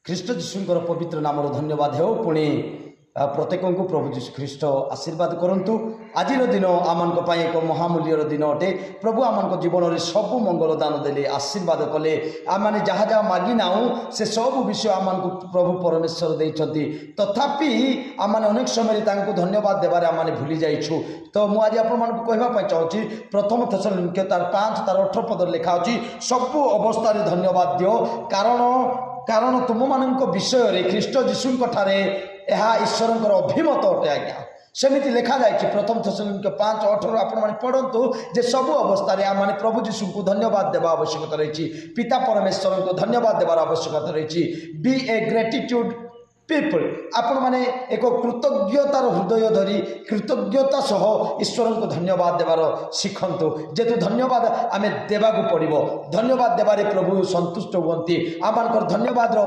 ଖ୍ରୀଷ୍ଟ ଯୀଶୁଙ୍କର ପବିତ୍ର ନାମର ଧନ୍ୟବାଦ ହେଉ। ପୁଣି ପ୍ରତ୍ୟେକଙ୍କୁ ପ୍ରଭୁ ଯୀଶୁ ଖ୍ରୀଷ୍ଟ ଆଶୀର୍ବାଦ କରନ୍ତୁ। ଆଜିର ଦିନ ଆମମାନଙ୍କ ପାଇଁ ଏକ ମହାମୂଲ୍ୟର ଦିନ ଅଟେ। ପ୍ରଭୁ ଆମମାନଙ୍କ ଜୀବନରେ ସବୁ ମଙ୍ଗଳ ଦାନ ଦେଲେ, ଆଶୀର୍ବାଦ କଲେ। ଆମମାନେ ଯାହା ଯାହା ମାଗିନାହୁଁ, ସେ ସବୁ ବିଷୟ ଆମମାନଙ୍କୁ ପ୍ରଭୁ ପରମେଶ୍ୱର ଦେଇଛନ୍ତି। ତଥାପି ଆମମାନେ ଅନେକ ସମୟରେ ତାଙ୍କୁ ଧନ୍ୟବାଦ ଦେବାରେ ଆମମାନେ ଭୁଲି ଯାଇଛୁ। ତ ମୁଁ ଆଜି ଆପଣମାନଙ୍କୁ କହିବା ପାଇଁ ଚାହୁଁଛି, ପ୍ରଥମ ଥେସଲନିକୀୟ ତାର 5 ତାର 18 ପଦରେ ଲେଖା ଅଛି, ସବୁ ଅବସ୍ଥାରେ ଧନ୍ୟବାଦ ଦିଅ, କାରଣ ତୁମମାନଙ୍କ ବିଷୟରେ ଖ୍ରୀଷ୍ଟ ଯୀଶୁଙ୍କ ଠାରେ ଏହା ଈଶ୍ୱରଙ୍କର ଅଭିମତ ଅଟେ। ଆଜ୍ଞା, ସେମିତି ଲେଖାଯାଇଛି ପ୍ରଥମ ଥେସଲନିକୀୟ 5:18। ଆପଣମାନେ ପଢ଼ନ୍ତୁ ଯେ ସବୁ ଅବସ୍ଥାରେ ଆମମାନେ ପ୍ରଭୁ ଯୀଶୁଙ୍କୁ ଧନ୍ୟବାଦ ଦେବା ଆବଶ୍ୟକତା ରହିଛି, ପିତା ପରମେଶ୍ୱରଙ୍କୁ ଧନ୍ୟବାଦ ଦେବାର ଆବଶ୍ୟକତା ରହିଛି। Be a gratitude people. ଆପଣମାନେ ଏକ କୃତଜ୍ଞତାର ହୃଦୟ ଧରି କୃତଜ୍ଞତା ସହ ଈଶ୍ୱରଙ୍କୁ ଧନ୍ୟବାଦ ଦେବାର ଶିଖନ୍ତୁ। ଯେହେତୁ ଧନ୍ୟବାଦ ଆମେ ଦେବାକୁ ପଡ଼ିବ, ଧନ୍ୟବାଦ ଦେବାରେ ପ୍ରଭୁ ସନ୍ତୁଷ୍ଟ ହୁଅନ୍ତି। ଆମମାନଙ୍କର ଧନ୍ୟବାଦର